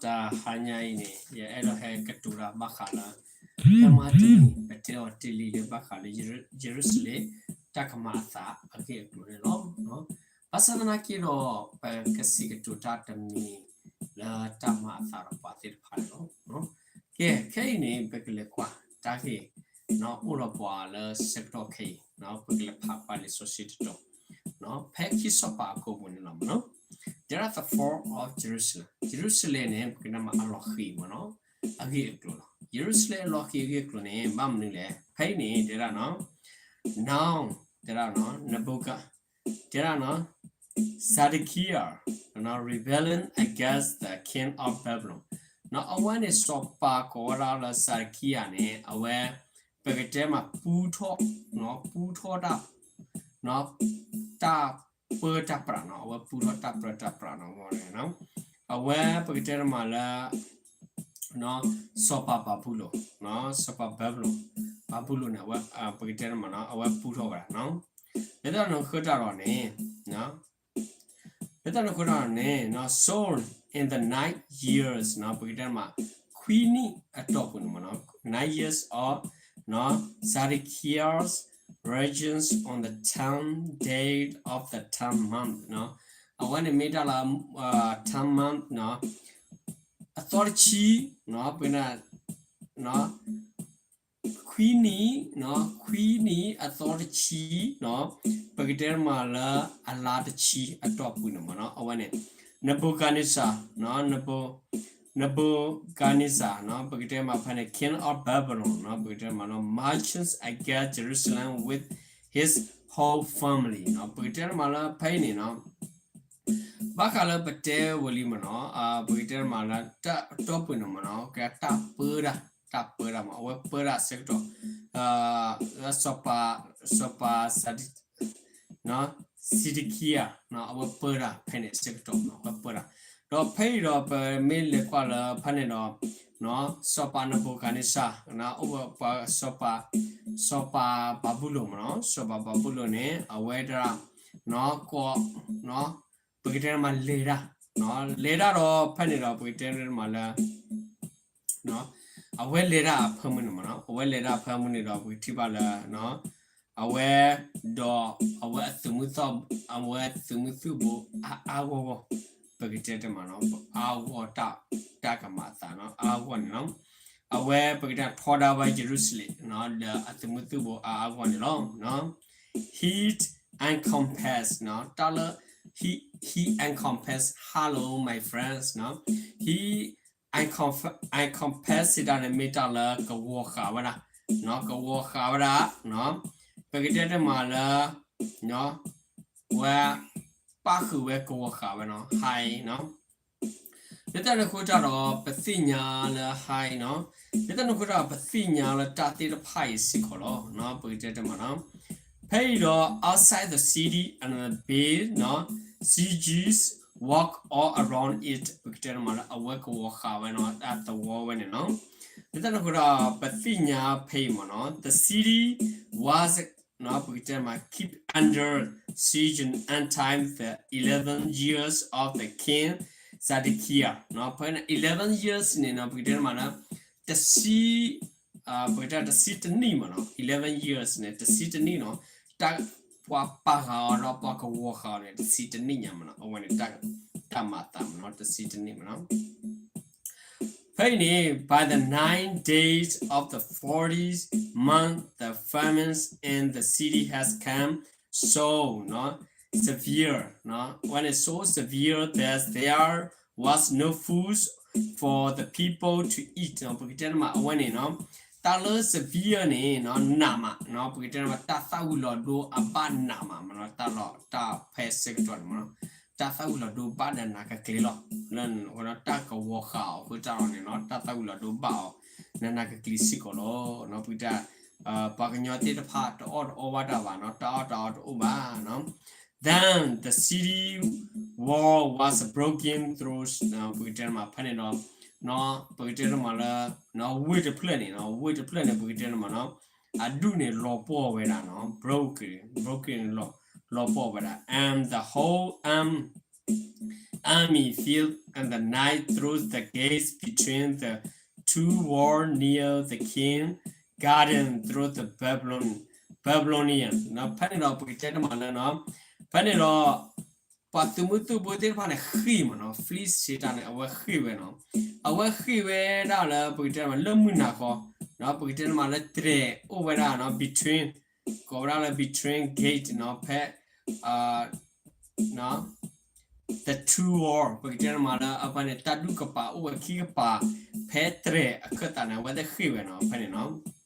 တဟါညါအံၤန့ၣ် ယအဲၣ်ဒိးဟဲကတိၤတၢ်ဘၣ်ဃးလၢ ဖဲမဟါတနံၤ ပတဲအီၤတ့ၢ်လံလၢဘၣ်ဃးလၢ ယရူၤၡလ့ၣ် တၢ်ကမၤအသးအဂ့ၢ်အကျိၤန့ၣ်လီၤ. ဘၣ်ဆၣ်သနာ်က့ဒီး ပကစံးကတိၤတၢ်တမံၤလၢတၢ်မၤအသးဒီးပှၤသ့ၣ်တဖၣ်န့ၣ်လီၤ. ကဲ ခဲအံၤန့ၣ် ပကလဲၤကွၢ်တၢ်ဂ့ၢ် အိၣ်ဒီးပှၤလၢဆၢကတီၢ်ခဲအံၤ ပကလဲၤဖးကွၢ်လံာ်စီဆှံတတီၤ ဖဲခံစီၤပၤအခိၣ်ပူၤန့ၣ်လီၤမ့ၢ်နီၤ. တဲဒၣ် the fall of Jerusalem, ယရူၤၡလ့ၣ်န့ၣ် ပကတဲမးအလီၤဃံၤမ့ၢ်နီၤ အဂ့ၢ်အကျိၤလီၤ. ယရူၤၡလ့ၣ်အလီၤဃံၤအဂ့ၢ်အကျိၤန့ၣ် ဘၣ်မနုၤလဲၣ်. ဖဲအံၤန့ၣ် တဲဒၣ်နီၤ now တဲဒၣ်နီၤ Nebuchadnezzar တဲဒၣ်နီၤ Zedekiah rebelling against the king of Babylon နီၤ အဝဲန့ၣ် စီၤပၤကိးဝဲဒၣ်လၢ Zedekiah န့ၣ် အဝဲ ပကတဲမးပူထီၣ် ပူထီၣ်တၢ် တၢ်ပၢတၢ်ပြးနီၤ အဝဲပူထီၣ်တၢ်ပၢတၢ်ပြးနီၤ အဝဲပကတဲတမးလၢ စီၤပၤဘၤဘူလိၣ် စီၤပၤဘၤဘူလိၣ် ဘၤဘူလိၣ်န့ၣ် အဝဲပကတဲတမးနီၤ အဝဲပူထီၣ်ဝဲဒၣ်နီၤ လၢတၢ်န့ၣ်ဃိတၢ်ဒီးန့ၣ် လၢတၢ်န့ၣ်ဃိတၢ်န့ၣ် so in the nine years နီၤ ပကတဲတမး ခွံနံၣ်အတီၢ်ပူၤန့ၣ်မ့ၢ်နီၤ nine years of နီၤ Zedekiah's reigns on the tenth day of the tenth month နီၤ အဝဲန့ၣ်မ့ၢ်တၢ်လၢ tenth month နီၤ အသီတဆံ နီၤ ပကတဲ ခွံနံၣ် ခွံနံၣ်အသီတဆံ နီၤ ပကတဲမးလၢအလါတဆံအတီၢ်ပူၤန့ၣ်မ့ၢ်နီၤ အဝဲန့ၣ် Nebuchadnezzar နီၤ Nebu Nebuchadnezzar နီၤ ပကတဲမးဖဲန့ၣ် king of Babylon နီၤ ပကတဲမးနီၤ marches against Jerusalem with his whole family နီၤ ပကတဲမးလၢဖဲအံၤန့ၣ်နီၤ ဘၣ်ဃးလၢပတဲဝဲလံမ့ၢ်နီၤ ပကတဲမးလၢတၢ်တီၢ်ပူၤန့ၣ်မ့ၢ်နီၤ ကဲတၢ်ပၢတၢ် တၢ်ပၢတၢ်မး အဝဲပၢတၢ်ဆၢကတီၢ် စီၤပၤ စီၤပၤ Zedekiah အဝဲပၢတၢ်ဖဲန့ၣ်ဆၢကတီၢ် အဝဲပၢတၢ် ဒီးဖဲအံၤဒီးပမ့ၢ်လဲၤကွၢ်လၢဖဲန့ၣ်ဒီး စီၤပၤ Nebuchadnezzar အိၣ်ဝဲပှၤ စီၤပၤ စီၤပၤဘၤဘူလိၣ်မ့ၢ်နီၤ စီၤပၤဘၤဘူလိၣ်န့ၣ် အဝဲဒၣ် ကိး ပကတဲမးလဲၤတၢ် လဲၤတၢ်ဒီးဖဲန့ၣ်ဒီး ပကတဲမးလၢ အဝဲလဲၤတၢ်အဖၢမုၢ်န့ၣ်မ့ၢ်နီၤ အဝဲလဲၤတၢ်အဖၢမုၢ်န့ၣ်ဒီး ပကထံၣ်ဘၣ်လၢ အဝဲ ဒီးအဝဲအသုးမုၢ်သီၣ် အဝဲသုးမုၢ်သုၣ်ဘိအါအါဂီၢ်ဂီၢ် ပကတဲတမးနီၤ အါဂီၢ်တၢ် တၢ်ကမၤအသးနီၤ အါဂီၢ်န့ၣ်နီၤ အဝဲပကတဲ ထီဒါဝဲ ယရူၤၡလ့ၣ် ဒီးအသုးမုၢ်သုၣ်ဘိအါအါဂီၢ်န့ၣ်လီၤ. He encompassed တၢ်လၢ he, he encompassed, hello my friends, he encompassed စံးတၢ်န့ၣ် မ့ၢ်တၢ်လၢကဝီၤဃာ်ဝဲဒၣ် ကဝီၤဃာ်ဝဲဒၣ် ပကတဲတမးလၢ ဝဲ ပၣ်ဃုာ်ဝဲကဝီၤဃာ်ဝဲနီၤ high နီၤ လၢတၢ်န့ၣ်အဃိတၢ်ဒီး ပသ့ၣ်ညါလၢ high နီၤ လၢတၢ်န့ၣ်အဃိတၢ် ပသ့ၣ်ညါလၢတၢ်သ့ၣ်တဖၣ်အံၤစ့ၢ်ကီးလီၤ ပကတဲတမးနီၤ ဖဲအံၤဒီး outside the city and the base နီၤ sieges walk all around it ပကတဲတမးလၢအဝဲကဝီၤဃာ်ဝဲနီၤ တၢ်သဝီဝဲန့ၣ်နီၤ လၢတၢ်န့ၣ်အဃိတၢ် ပသ့ၣ်ညါဖဲအံၤမးနီၤ the city was ပကတဲတမး keep under siege until the eleven years of the king Zedekiah ဖဲန့ၣ် eleven years န့ၣ်နီၤ ပကတဲတမးလၢ တဆံ ပကတဲတဆံတနံၣ်မးနီၤ eleven years န့ၣ် တဆံတနံၣ်နီၤ တၢ်ပှၤပာ်ဃာ်အီၤဒီးပှၤကဝီၤဃာ်အီၤန့ၣ် တဆံတနံၣ်ညါမးနီၤ အဝဲန့ၣ် တၢ်မၤသးမးနီၤ တဆံတနံၣ်မးနီၤ ဖဲအံၤန့ၣ် by the ninth day of the fourteenth month the famine in the city had come so severe အဝဲန့ၣ် so severe that there was no food for the people to eat ပကတဲတမး အဝဲန့ၣ်နီၤ တၢ်လၢ severe န့ၣ်နီၤ နးမးနီၤ ပကတဲတမး တၢ်သၣ်ဝံၤလီၤဒိအဘၣ်နးမးမးနီၤ တၢ်လီၤ တၢ်ဖဲဆၢကတီၢ်န့ၣ်မးနီၤ တၢ်သၣ်ဝံၤလီၤဒိဘၣ်နးနးကကလံၤလီၤ လၢ တၢ်ကဝီၤဃာ်အီၤအဃိတၢ်လီၤန့ၣ်နီၤ တၢ်သၣ်ဝံၤလီၤဒိဘၣ်အီၤ နးနးကကလံၤစ့ၢ်ကီးလီၤ ပကတဲ ပှၤကညီသ့ၣ်တဖၣ်တအီၣ်တအီဘၣ်တၢ်ဘၣ်နီၤ တၢ်အီၣ်တၢ်အီတအိၣ်ဘၣ်နီၤ Then the city wall was broken through ပကတဲတမးဖဲန့ၣ်ဒီး ပကတဲတမးလၢ ဝ့ၢ်တဖျၢၣ်န့ၣ်နီၤ ဝ့ၢ်တဖျၢၣ်န့ၣ် ပကတဲတမးနီၤ အဒူၣ်န့ၣ်လီၤပှီၢ်ဝဲဒၣ်နီၤ broken broken န့ၣ် လီၤပှီၢ်ဝဲဒၣ် and the whole um army filled in the night through the gates between the two walls near the king garden through the Babylon, Babylonian ဖဲန့ၣ်ဒီးပကတဲတမးလၢ ဖဲန့ၣ်ဒီး ပှၤသုးမုၢ်သံၣ်ဘိသ့ၣ်တဖၣ်န့ၣ်ဃ့ၢ်မးနီၤ flee စံးတၢ်န့ၣ် အဝဲဃ့ၢ်ဝဲနီၤ အဝဲဃ့ၢ်ဝဲဒၣ်လၢပကတဲတမးလၢမုၢ်နၤဃီ ပကတဲတမးလၢတြဲၤအိၣ်ဝဲဒၣ်နီၤ between ကိးဝဲဒၣ်လၢ between gate နီၤ ဖဲ the two wall ပကတဲတမးလၢအဖဲန့ၣ် တၢ်ဒူၣ်ကပၤအိၣ်ဝဲခံကပၤ ဖဲတြဲၤအခၢၣ်သးန့ၣ် အဝဲသ့ၣ်ဃ့ၢ်ဝဲနီၤ ဖဲန့ၣ်နီၤ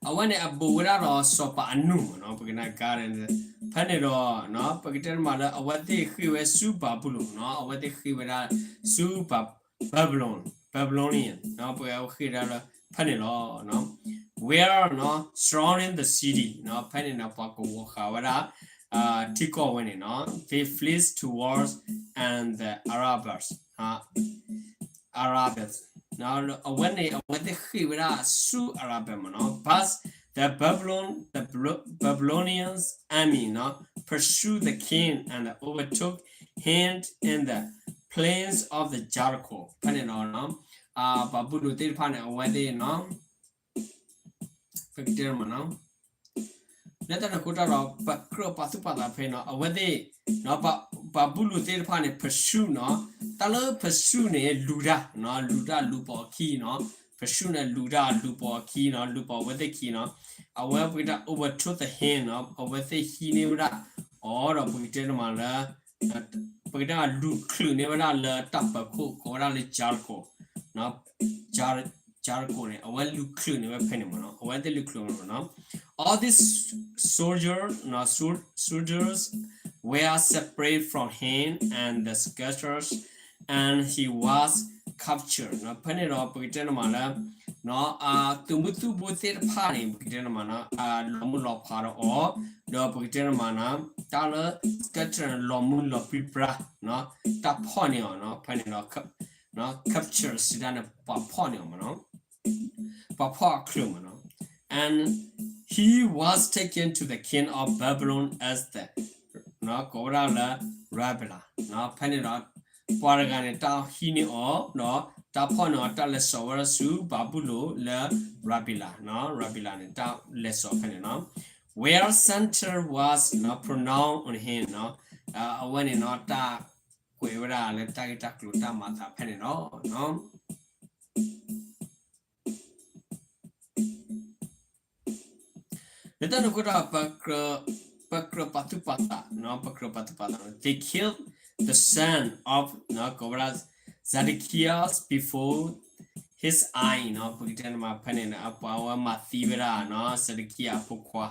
အဝဲန့ၣ်အဘူးဝဲဒၣ်ဒီးစီၤပၤအနူၢ်မးနီၤ ပကတဲ garden ဖဲန့ၣ်ဒီး ပကတဲတမးလၢအဝဲသ့ၣ်ဃ့ၢ်ဝဲဆူဘၤဘူလိၣ်နီၤ အဝဲသ့ၣ်ဃ့ၢ်ဝဲဒၣ်ဆူ Babylon Babylonian နီၤ ပကဃ့ၢ်ဒၣ်လၢဖဲန့ၣ်လီၤ where နီၤ surrounding the city နီၤ ဖဲန့ၣ်နီၤ ပှၤကဝီၤဃာ်ဝဲဒၣ် ထံကီၢ်ဝဲန့ၣ်နီၤ they flee towards and the Arabs Arabs အဝဲန့ၣ် အဝဲသ့ၣ်ဃ့ၢ်ဝဲဒၣ်ဆူ Arabs မးနီၤ but the Babylon the Babylonians army နီၤ pursued the king and overtook him in the plains of the Jericho ဖဲန့ၣ်နီၤ ဘၤဘူလိၣ်သ့ၣ်တဖၣ်န့ၣ် အဝဲသ့ၣ်နီၤ ပကတဲမးနီၤ လၢတၢ်န့ၣ်အဃိတၢ်ဒီး ပကြၢးပာ်သူၣ်ပာ်သးဖဲနီၤ အဝဲသ့ၣ် ဘၤဘူလိၣ်သ့ၣ်တဖၣ်န့ၣ် pursue နီၤ တၢ်လၢ pursue န့ၣ် လူၤတၢ်နီၤ လူၤတၢ်လူၤပိာ်အခံနီၤ pursue န့ၣ် လူၤတၢ်လူၤပိာ်အခံနီၤ လူၤပိာ်အဝဲသ့ၣ်ခံနီၤ အဝဲပကတဲ overtook the king နီၤ အဝဲသ့ၣ်ဟံးန့ၢ်ဝဲဒၣ်အီၤဒီးပကတဲတမးလၢ ပကတဲလူၤချုးန့ၢ်ဝဲဒၣ်လၢတၢ်ပၢၤခိၣ်ကိးဝဲဒၣ်လၢ Jericho Jericho န့ၣ် အဝဲလူၤချုးန့ၢ်ဝဲဖဲန့ၣ်မးနီၤ အဝဲသ့ၣ်လူၤချုးန့ၢ်မးနီၤ all these soldiers, soldiers were separated from him and the scattered and he was captured ဖဲန့ၣ်ဒီးပကတဲနမးလၢ သုးမုၢ်သံၣ်ဘိသ့ၣ်တဖၣ်န့ၣ် ပကတဲနမးနီၤ လီၤမုၢ်လီၤဖးဒီးအီၤ ဒီးပကတဲနမးနီၤ တၢ်လၢ scattered လီၤမုၢ်လီၤပြံပြါ တၢ်ဖီၣ်န့ၢ်အီၤနီၤ ဖဲန့ၣ်ဒီး capture စံးတၢ်န့ၣ် ပှၤဖီၣ်န့ၢ်အီၤမးနီၤ ပှၤဖီၣ်အချုးမးနီၤ and he was taken to the king of Babylon as the ကိးဝဲဒၣ်လၢ Riblah ဖဲန့ၣ်ဒီး ပှၤတဂၤန့ၣ် တၢ်ဟံးန့ၢ်အီၤ ဒီးတၢ်ဖီၣ်န့ၢ်အီၤ တၢ်လဲၤစိာ်ဝဲဒၣ်ဆူဘၤဘူလိၣ်လၢ Riblah နီၤ Riblah န့ၣ် တၢ်လဲၤစိာ်ဖဲန့ၣ်နီၤ where sentence was pronounced on him နီၤ အဝဲန့ၣ်နီၤ တၢ်ကွဲးဝဲဒၣ်လၢတၢ်ဂ့ၢ်တၢ်ကျိၤတၢ်မၤအသးဖဲန့ၣ်လီၤ. လၢတၢ်န့ၣ်အဃိဒီး ပကြၢးပာ်သူၣ်ပာ်သး ပကြၢးပာ်သူၣ်ပာ်သး they killed the son of ကိးဝဲဒၣ် Zedekiah before his eye နီၤ ပကတဲနမးဖဲန့ၣ် ပှၤဝဲမၤသံဝဲဒၣ်နီၤ Zedekiah အဖိခွါ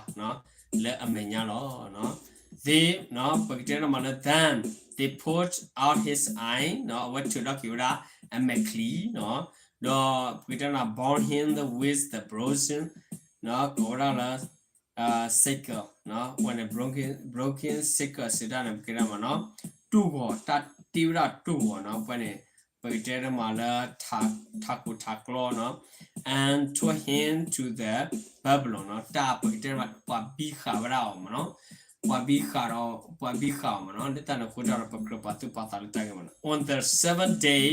လၢအမဲာ်ညါလီၤ. They ပကတဲနမးလၢ then they put out his eye နီၤ အဝဲထုးထီၣ်က့ၤဝဲဒၣ်အမဲာ်ချံနီၤ ဒီးပကတဲနမး bound him with the broken ကိးဝဲဒၣ်လၢ sickle ဝဲန့ၣ် broken broken sickle စံးတၢ်န့ၣ် ပကတဲနမးနီၤ တိၢ်ဂီၤ တၢ်တ့ဝဲဒၣ်တိၢ်ဂီၤနီၤ ဖဲန့ၣ် ပကတဲနမးလၢ ထးခိၣ်ထးကျီနီၤ and threw him to the Babylon နီၤ တၢ်ပကတဲနမး ပှၤဘံဃာ်ဝဲဒၣ်အီၤမးနီၤ ပှၤဘံဃာ်ဒီး ပှၤဘံဃာ်အီၤမးနီၤ လၢတၢ်န့ၣ်အဃိတၢ်ဒီး ပကြၢးပာ်သူၣ်ပာ်သးလၢတၢ်ဂ့ၢ်မးနီၤ on the seventh day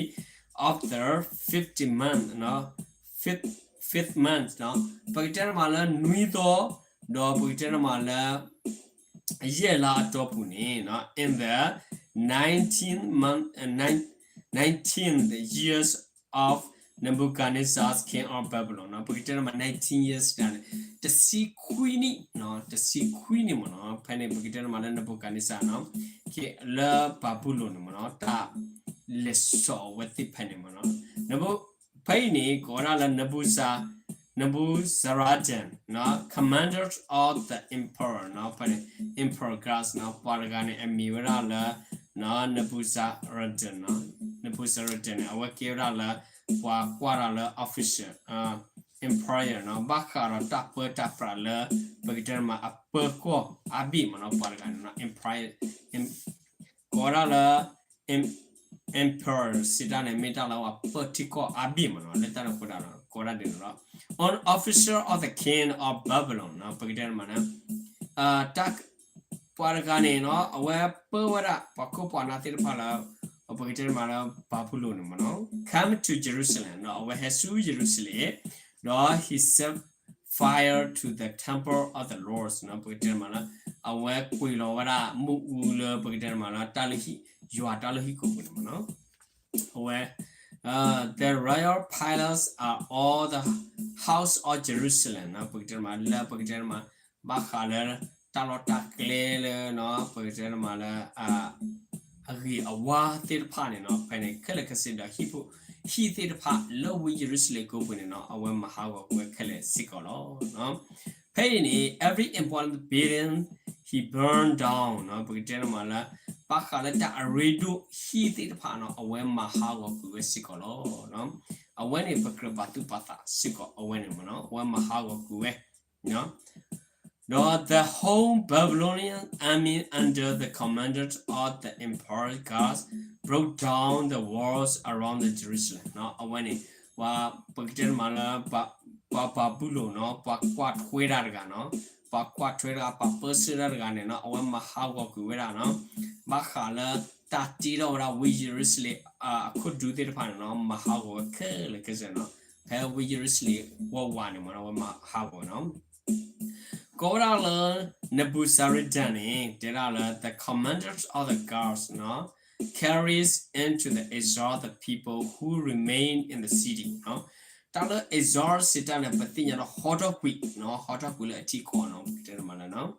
of the fifth month နီၤ fifth fifth month နီၤ ပကတဲနမးလၢနွံသီ ဒီးပကတဲနမးလၢ ယဲၢ်လါအတီၢ်ပူၤန့ၣ် in the nineteenth month, nineteenth years of Nebuchadnezzar king of Babylon နီၤ ပကတဲနမး nineteen years န့ၣ် တဆံခွံနံၣ် တဆံခွံနံၣ်မးနီၤ ဖဲန့ၣ် ပကတဲနမးလၢ Nebuchadnezzar နီၤ လၢဘၤဘူလိၣ်န့ၣ်မးနီၤ တၢ်လဲၤစိာ်အဝဲသ့ၣ်ဖဲန့ၣ်မးနီၤ ဖဲအံၤန့ၣ် ကိးဝဲဒၣ်လၢ Nebuchadnezzar, Nebuchadnezzar, commander of the emperor နီၤ ဖဲန့ၣ် emperor guards နီၤ ပှၤတဂၤန့ၣ် အမံၤဝဲဒၣ်လၢ Nebuchadnezzar နီၤ Nebuchadnezzar န့ၣ် အဝဲကဲဝဲဒၣ်လၢ ပှၤကွၢ်တၢ်လၢ official emperor နီၤ ဘၣ်ဃးဒီးတၢ်ပၢတၢ်ပြးလၢ ပကတဲနမး အပၢကီၢ်အါဘ့ၣ်မးနီၤ ပှၤတဂၤန့ၣ်နီၤ emperor ကိးဝဲဒၣ်လၢ emperor စံးတၢ်န့ၣ် မ့ၢ်တၢ်လၢပှၤပၢထံကီၢ်အါဘ့ၣ်မးနီၤ လၢတၢ်န့ၣ်အဃိဒီး ကိးဝဲဒၣ်ဒ်န့ၣ်လီၤ an officer of the king of Babylon နီၤ ပကတဲနမးနီၤ တၢ် ပှၤတဂၤန့ၣ်နီၤ အဝဲပၢဝဲဒၣ်ပှၤခိၣ်ပှၤနၢ်သ့ၣ်တဖၣ်လၢ ပကတဲမးလၢဘၤဘူလိၣ်န့ၣ်မ့ၢ်နီၤ come to Jerusalem နီၤ အဝဲဟဲဆူယရူၤၡလ့ၣ် ဒီး he set fire to the temple of the Lord နီၤ ပကတဲမးလၢ အဝဲကွံာ်လီၤဝဲဒၣ်မ့ၣ်အူလၢပကတဲမးလၢတၢ်လၢဟံၣ် ယွၤတၢ်လၢဟံၣ်ခိၣ်ပူၤန့ၣ်မ့ၢ်နီၤ အဝဲ the royal palace are all the house of Jerusalem နီၤ ပကတဲမးလၢပကတဲမး ဘၣ်ဃးလၢ တၢ်လီၢ်တၢ်ကျဲလၢနီၤ ပကတဲမးလၢ အဂ့ၤအဝါသ့ၣ်တဖၣ်န့ၣ်နီၤ ဖဲန့ၣ်ခဲလၢာ်ခဲဆ့ဒီးဟံၣ်ဖိ ဟံၣ်သ့ၣ်တဖၣ်လၢဝ့ၢ်ယရူၤၡလ့ၣ်ကိးပူၤန့ၣ်နီၤ အဝဲမၤဟးဂီၤကွံာ်ဝဲခဲလၢာ်စ့ၢ်ကီးလီၤ. ဖဲအံၤန့ၣ် every important building he burned down နီၤ ပကတဲမးလၢ ဘၣ်ဃးလၢတၢ်အရ့ဒိၣ်ဟံၣ်သ့ၣ်တဖၣ်နီၤ အဝဲမၤဟးဂီၤကွံာ်ဝဲစ့ၢ်ကီးလီၤ. အဝဲန့ၣ်ပကြၢးပာ်သူၣ်ပာ်သးစ့ၢ်ကီးအဝဲန့ၣ်မ့ၢ်နီၤ အဝဲမၤဟးဂီၤကွံာ်ဝဲ ဒီး the whole Babylonian army under the command of the emperor's guards broke down the walls around the Jerusalem နီၤ အဝဲန့ၣ် ပှၤပကတဲမးလၢ ပှၤဘၤဘူလိၣ်နီၤ ပှၤကွၢ်ထွဲတၢ်တဂၤနီၤ ပှၤကွၢ်ထွဲတၢ် ပှၤပၢဆှၢတၢ်တဂၤန့ၣ်နီၤ အဝဲမၤဟးဂီၤကွံာ်ဝဲဒၣ်နီၤ ဘၣ်ဃးလၢတၢ်တ့ထီၣ်ဝဲဒၣ်ဝ့ၢ်ယရူၤၡလ့ၣ် အခိၣ်ဒူသ့ၣ်တဖၣ်န့ၣ်နီၤ မၤဟးဂီၤဝဲခဲလၢာ်ခဲဆ့နီၤ ဖဲဝ့ၢ်ယရူၤၡလ့ၣ်ဝးဝးန့ၣ်မ့ၢ်နီၤ အဝဲမၤဟးဂီၤနီၤ ကိးဝဲဒၣ်လၢ Nebuzaradan န့ၣ် တဲဒၣ်လၢ the commanders of the guards နီၤ carries into the exile the people who remain in the city နီၤ တၢ်လၢ exile စံးတၢ်န့ၣ် ပသ့ၣ်ညါလၢဟီထီၣ်ကွံာ်နီၤ ဟီထီၣ်ကွံာ်လၢအထံကီၢ်နီၤ ပကတဲမးလၢနီၤ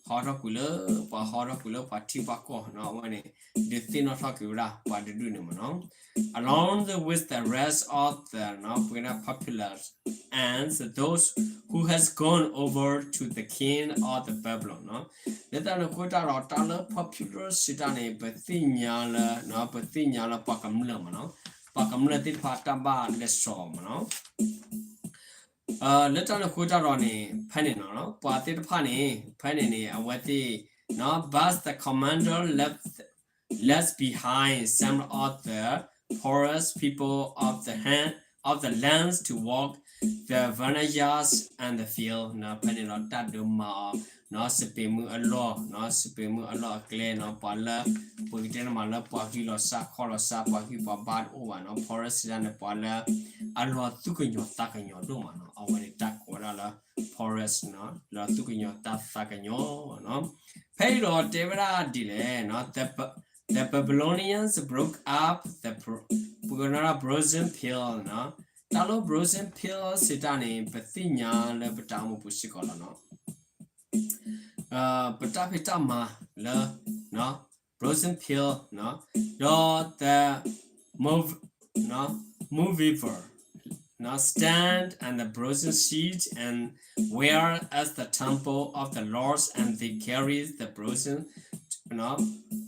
ဟီထီၣ်ကွံာ်လၢ ပှၤဟီထီၣ်ကွံာ်လၢပှၤထံပှၤကီၢ်နီၤ အဝဲန့ၣ် ဒုးသ့ၣ်နီၣ်ထီၣ်က့ၤဝဲဒၣ်ပှၤတဒူၣ်န့ၣ်မ့ၢ်နီၤ along with the rest of the နီၤ ပကတဲ populace and those who has gone over to the king of the Babylon နီၤ လၢတၢ်န့ၣ်အဃိတၢ်ဒီး တၢ်လၢ populace စံးတၢ်န့ၣ် ပသ့ၣ်ညါလၢ ပသ့ၣ်ညါလၢပှၤကမျၢၢ်မ့ၢ်နီၤ ပှၤကမျၢၢ်သ့ၣ်တဖၣ်တၢ်ဘၣ်လဲၤစိာ်မ့ၢ်နီၤ လၢတၢ်န့ၣ်အဃိတၢ်ဒီးန့ၣ် ဖဲန့ၣ်နီၤ ပှၤသ့ၣ်တဖၣ်န့ၣ် ဖဲန့ၣ်န့ၣ် အဝဲသ့ၣ် but the commander left left behind some of the poorest people of the hand of the lands to work the vineyards and the field နီၤ ဖဲန့ၣ်ဒီးတၢ်ဒုးမၤအီၤ နီၤ စပံးမုၢ်အလီၢ် နီၤ စပံးမုၢ်အလီၢ်အကျဲနီၤ ပှၤလၢ ပကတဲန့ၣ်မးလၢပှၤဂံၢ်လီၤစၢ်ခီၣ်လီၤစၢ် ပှၤဂံၢ်ပှၤဘါတအိၣ်ဘၣ်နီၤ poorest စံးတၢ်န့ၣ် ပှၤလၢ အလီၤသူၣ်ကညီၤသးကညီၤဒိၣ်မးနီၤ အဝဲန့ၣ်တၢ်ကိးဝဲဒၣ်လၢ poorest နီၤ လီၤသူၣ်ကညီၤတၢ်သးကညီၤနီၤ ဖဲအံၤဒီးတဲဝဲဒၣ်ဒ်လဲၣ်နီၤ the Babylonians broke up the ပကတဲ brazen pillars နီၤ တၢ်လၢ brazen pillars စံးတၢ်န့ၣ် ပသ့ၣ်ညါလၢပတၢ်အိၣ်မူပူၤစ့ၢ်ကီးလီၤနီၤ ပတၢ်ဖံးတၢ်မၤလၢ brazen pillar နီၤ ဒီး the mov နီၤ movable နီၤ stand and the brazen sheet and where as the temple of the Lord and they carry the brazen နီၤ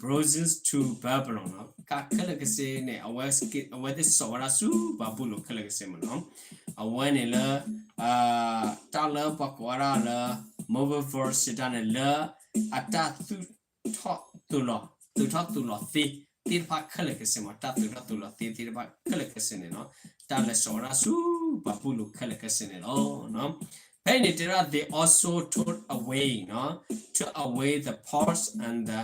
brazen to Babylon နီၤ ကခဲလၢာ်ကစ့န့ၣ် အဝဲသ့ၣ်စိာ်ဝဲဒၣ်ဆူဘၤဘူလိၣ်ခဲလၢာ်ကစ့မ့ၢ်နီၤ အဝဲန့ၣ်လၢ တၢ်လၢပှၤကိးဝဲဒၣ်လၢ movable စံးတၢ်န့ၣ် လၢအတၢ်သူၣ်ထီၣ်သူၣ်လီၤ သူၣ်ထီၣ်သူၣ်လီၤသ့သ့ၣ်တဖၣ်ခဲလၢာ်ခဲဆ့မ့ၢ် တၢ်သူၣ်ထီၣ်သူၣ်လီၤသ့သ့ၣ်တဖၣ်ခဲလၢာ်ခဲဆ့န့ၣ်နီၤ တၢ်လဲၤစိာ်ဝဲဒၣ်ဆူဘၤဘူလိၣ်ခဲလၢာ်ခဲဆ့န့ၣ်လီၤ ဖဲအံၤန့ၣ်တဲဒၣ် they also took away နီၤ took away the pots and the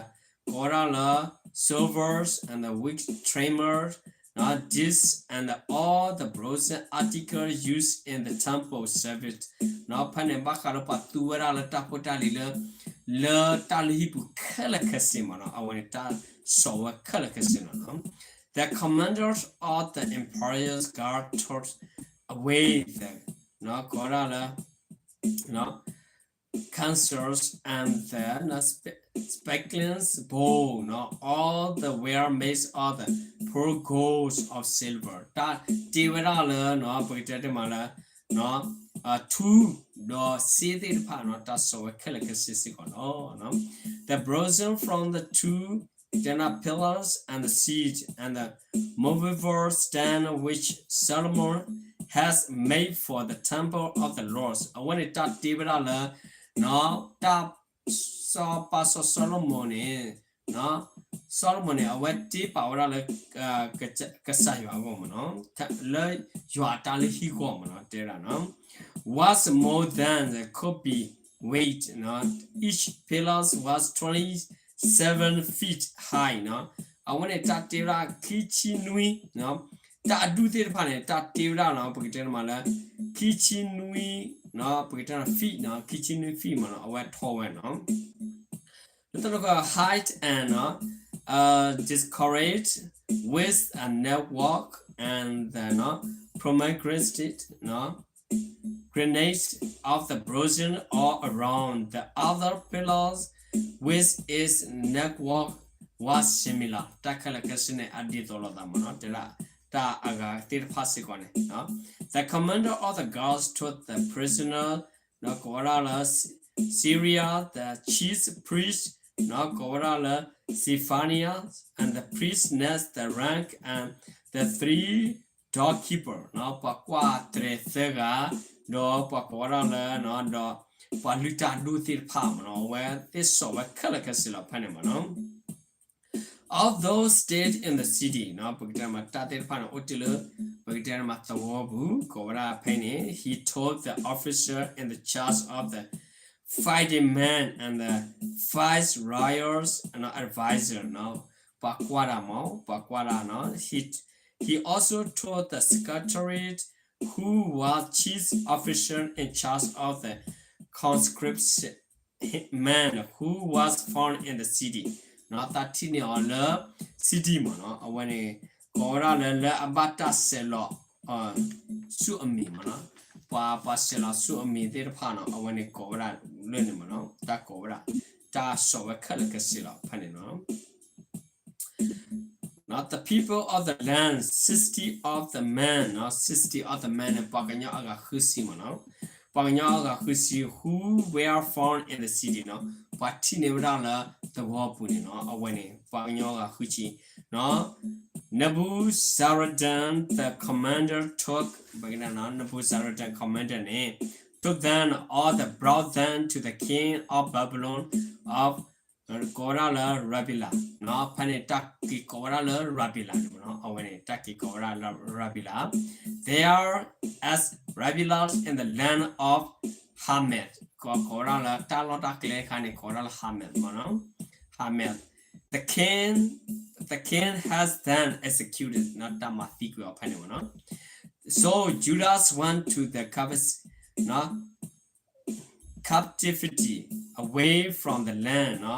ကိးဝဲဒၣ်လၢ silvers and the wick trimmers နီၤ dishes and all the brazen articles used in the temple service နီၤ ဖဲန့ၣ်ဘၣ်ဃးလၢပှၤသူဝဲဒၣ်လၢတၢ်ဖိတၢ်လံၤလၢ လၢတၢ်လုၢ်ဟံၣ်ပူၤခဲလၢာ်ခဲဆ့မ့ၢ်နီၤ အဝဲန့ၣ်တၢ်စိာ်ဝဲခဲလၢာ်ခဲဆ့န့ၣ်လီၤ the commanders of the emperor's guard took away the နီၤ ကိးဝဲဒၣ်လၢ councils and the နီၤ sp- sparkling bowl နီၤ all the ware made of the pure gold of silver တၢ်တ့ဝဲဒၣ်လၢနီၤ ပကတဲတ့ၢ်မးလၢ နီၤ ထူ ဒီးစ့သ့ၣ်တဖၣ်နီၤ တၢ်စိာ်ဝဲခဲလၢာ်ခဲဆ့စ့ၢ်ကီးလီၤ the brazen from the two ကတဲ pillars and the seat and the movable stand which Solomon has made for the temple of the Lord အဝဲန့ၣ်တၢ်တ့ဝဲဒၣ်လၢ နီၤ တၢ် စီၤပၤစီၤစီၤလိမိၤန့ၣ် နီၤ စီၤလိမိၤန့ၣ် အဝဲတ့ပာ်ဝဲဒၣ်လၢ ကစၢ်ယွၤအဂီၢ်မ့ၢ်နီၤ လၢယွၤအတၢ်လုၢ်ဟံၣ်ဂီၢ်မ့ၢ်နီၤ တဲဒၣ်နီၤ was more than could be weight, each pillar was twenty-seven feet high နီၤ. အဝဲန့ၣ် တၢ်တ့ဝဲဒၣ်ခံဆံနွံ, တၢ်အဒူၣ်သ့ၣ်တဖၣ်န့ၣ် တၢ်တ့ဝဲဒၣ်နီၤ ပကတဲန့ၣ်မးလၢ ခံဆံနွံ, ပကတဲန့ၣ် feet နီၤ, ခံဆံနွံ feet မးနီၤ, အဝဲထီဝဲနီၤ. လၢတၢ်န့ၣ် height and, uh, uh, decorated with a network and the, no, pomegranate, no, granite of the Persian all around. The other pillars with its network was similar. တၢ်ခဲလၢာ်ခဲဆ့န့ၣ် အဒ်သိးလိာ်သးမးနီၤ, တဲဒၣ် တၢ်အဂၤသ့ၣ်တဖၣ်စ့ၢ်ကီးန့ၣ်နီၤ. The commander of the guards told the prisoner နီၤ ကိးဝဲဒၣ်လၢ Sariah, the chief priest နီၤ ကိးဝဲဒၣ်လၢ Zephaniah, and the priest next the rank and the three doorkeeper နီၤ ပှၤကွၢ်တြဲၤသၢဂၤ, ဒီးပှၤကိးဝဲဒၣ်လၢ ဒီးပှၤလုၢ်တၢ်ဒူၣ်သ့ၣ်တဖၣ်မးနီၤ အဝဲသ့ၣ်စိာ်ဝဲခဲလၢာ်ခဲဆ့လီၤဖဲန့ၣ်မးနီၤ. All those stayed in the city နီၤ ပကတဲမးတၢ်သ့ၣ်တဖၣ်န့ၣ် အိၣ်တ့ၢ်လၢ ပကတဲမးသဝီပူၤ ကိးဝဲဒၣ်ဖဲန့ၣ် he told the officer in the charge of the fighting men and the viceroy's advisor နီၤ ပှၤကွၢ်တၢ်မး ပှၤကွၢ်တၢ်နီၤ he, he also told the secretary who was chief officer in charge of the conscripts man who was found in the city နီၤ တၢ်ထံၣ်န့ၢ်အီၤလၢ city မးနီၤ အဝဲန့ၣ် ကိးဝဲဒၣ်လၢ လၢအဘၣ်တၢ်ဆဲးလီၤ ဆူၣ်အမံၤမးနီၤ ပှၤ ပှၤဆဲးလီၤဆူၣ်အမံၤသ့ၣ်တဖၣ်နီၤ အဝဲန့ၣ်ကိးဝဲဒၣ်လၢန့ၣ်မးနီၤ တၢ်ကိးဝဲဒၣ် တၢ်စိာ်ဝဲခဲလၢာ်ခဲဆ့လီၤဖဲန့ၣ်နီၤ. The people of the land, sixty of the men, နီၤ sixty of the men န့ၣ် ပှၤကညီအဂၤဃုဆံမးနီၤ ပှၤကညီအဂၤဃုဆံ who were found in the city နီၤ ပှၤထံၣ်န့ၢ်ဝဲဒၣ်လၢသဝီပူၤန့ၣ်နီၤ အဝဲန့ၣ် ပှၤကညီအဂၤဃုဆံနီၤ Nebuzaradan the commander took, ပကတဲနီၤ Nebuzaradan commander န့ၣ် took them all the brought them to the king of Babylon of ကိးဝဲဒၣ်လၢ Riblah နီၤ ဖဲန့ၣ်တၢ်က့ၤကိးဝဲဒၣ်လၢ Riblah န့ၣ်မးနီၤ အဝဲန့ၣ် တၢ်က့ၤကိးဝဲဒၣ်လၢ Riblah, there at Riblah in the land of Hamath ကိး ကိးဝဲဒၣ်လၢတၢ်လီၢ်တၢ်ကျဲခါန့ၣ် ကိးဝဲဒၣ်လၢ Hamath မးနီၤ Hamath, the king, the king has them executed နီၤ တၢ်မၤသံကွံာ်အီၤဖဲန့ၣ်မးနီၤ So Judah went to the captivity, captivity away from the land နီၤ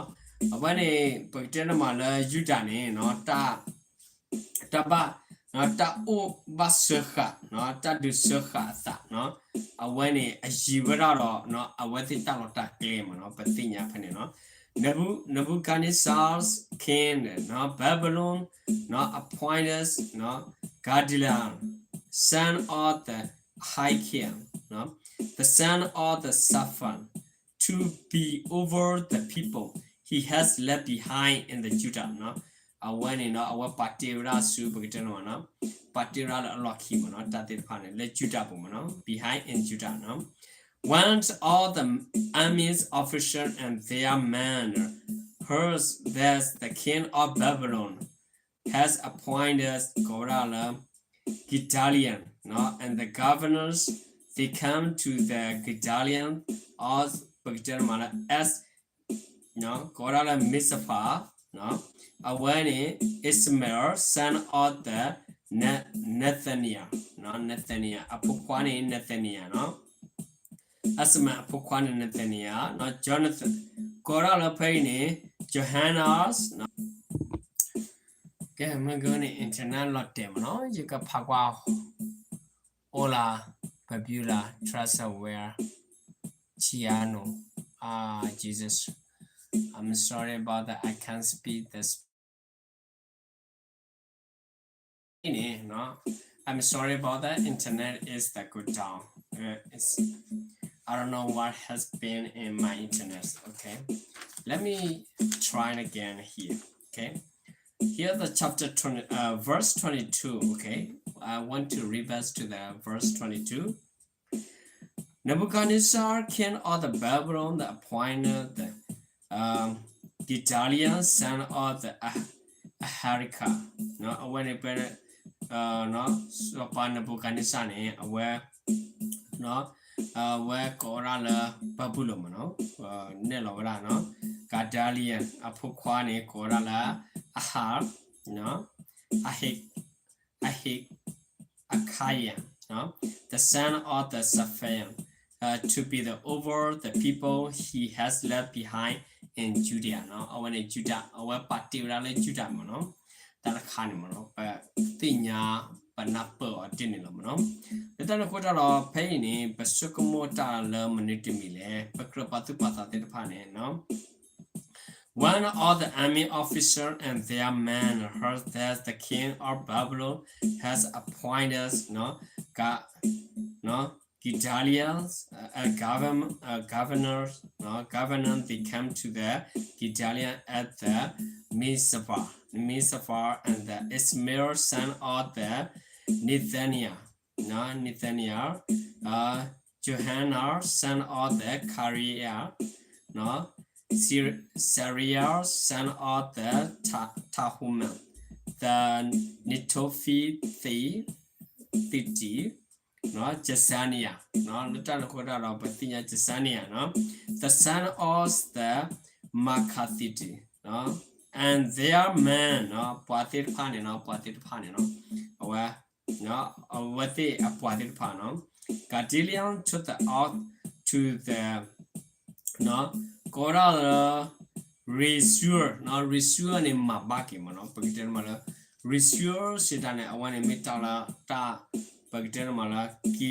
အဝဲန့ၣ် ပကတဲန့ၣ်မးလၢယူဒၤန့ၣ်နီၤ တၢ် တၢ်ဘၣ် တၢ်အိၣ်ဘၣ်စၢဃာ် တၢ်ဒုးစၢဃာ်အသး အဝဲန့ၣ် အယံၤဝဲဒၣ်ဒီး အဝဲသ့ၣ်တၢ်လီၢ်တၢ်ကျဲမးနီၤ ပသ့ၣ်ညါဖဲန့ၣ်နီၤ Nebu-, Nebuchadnezzar's king, Babylon, appointed Gedaliah, son of the Hilkiah, the son of the Shaphan, to be over the people he has left behind in the Judah နီၤ အဝဲန့ၣ်နီၤ အဝဲပာ်တ့ၢ်ဝဲဒၣ်ဆူ ပကတဲန့ၣ်မးနီၤ ပာ်တ့ၢ်ဝဲဒၣ်လၢအလီၢ်ခံမးနီၤ တၢ်သ့ၣ်တဖၣ်န့ၣ် လၢယူဒၤပူၤမးနီၤ behind in Judah နီၤ When all the army's officers and their men heard that the king of Babylon has appointed ကိးဝဲဒၣ်လၢ Gedaliah နီၤ and the governors, they came to the Gedaliah of ပကတဲန့ၣ်မးလၢ as ကိးဝဲဒၣ်လၢ Mizpah နီၤ အဝဲန့ၣ် Ishmael son of the Ne-, Nethaniah နီၤ Nethaniah အဖိခွါန့ၣ် Nethaniah နီၤ Ishmael အဖိခွါန့ၣ် Nethaniah နီၤ Jonathan ကိးဝဲဒၣ်လၢဖဲအံၤန့ၣ် Johanan နီၤ ကဲ မ့ၢ်ဂ့ၤန့ၣ် internet လီၤတဲာ်မးနီၤ ယကဖးကွၢ် Hola, Fabiola, Tressa, where Chiano, ah, Jesus, I'm sorry about that, I can't speak this န့ၣ်နီၤ I'm sorry about that, internet is that go down. Uh, it's, I don't know what has been in my internet. Okay, let me try it again here. Okay, here the chapter twenty, uh, verse twenty-two. Okay, I want to read back to the verse twenty-two. Nebuchadnezzar, king of the Babylon, appointed the, um, Gedaliah, son of the Ah-, Ahikam. နီၤ အဝဲန့ၣ်ပဲ နီၤ စီၤပၤ Nebuchadnezzar န့ၣ် အဝဲ နီၤ အဝဲကိးဝဲဒၣ်လၢ Babylon မ့ၢ်နီၤ, နဲၣ်လီၤဝဲဒၣ်နီၤ, Gedaliah အဖိခွါန့ၣ် ကိးဝဲဒၣ်လၢ Ahar, Ahik, Ahik, Ahikam, the son of the Shaphan, uh, to be the over the people he has left behind in Judea နီၤ, အဝဲန့ၣ် Judah အဝဲပာ်တ့ၢ်ဝဲဒၣ်လၢ Judah မ့ၢ်နီၤ, တၢ်တခါန့ၣ်မ့ၢ်နီၤ, ပသ့ၣ်ညါ ပနၢ်ပၢၢ်အီၤဒ်န့ၣ်လီၤမ့ၢ်နီၤ, လၢတၢ်န့ၣ်အဃိတၢ်ဒီး ဖဲအံၤန့ၣ် ပဆိကမိၣ်တၢ်လၢမနုၤတမံၤလဲၣ်, ပကြၢးပာ်သူၣ်ပာ်သးသ့ၣ်တဖၣ်န့ၣ် When all the army officers and their men heard that the king of Babylon has appointed, နီၤ, က နီၤ, Gedaliah, uh, a govern, a governor, နီၤ, governor, they came to the Gedaliah at the Mizpah, Mizpah, and the Ishmael son of the Nethaniah, နီၤ, Nethaniah, uh, Johanan son of the Kareah, နီၤ, Ser- Seraiah son of the Ta- Tanhumeth, the Netophathite, နီၤ, Jaazaniah, နီၤ, လၢတၢ်န့ၣ်အဃိတၢ်ဒီး ပသ့ၣ်ညါ Jaazaniah နီၤ, the son of the Maakathite, နီၤ, and their men, နီၤ, ပှၤသ့ၣ်တဖၣ်န့ၣ်နီၤ, ပှၤသ့ၣ်တဖၣ်န့ၣ်နီၤ, အဝဲ နီၤ, အဝဲသ့ၣ်အပှၤသ့ၣ်တဖၣ်နီၤ, Gedaliah took the oath to the, နီၤ, ကိးဒၣ်လၢ Reshur, နီၤ, Reshur န့ၣ် မၤဘၣ်က့ၤမ့ၢ်နီၤ, ပကတဲတမးလၢ Reshur စံးတၢ်န့ၣ် အဝဲန့ၣ်မ့ၢ်တၢ်လၢတၢ် ပကတဲတမးလၢ ကံ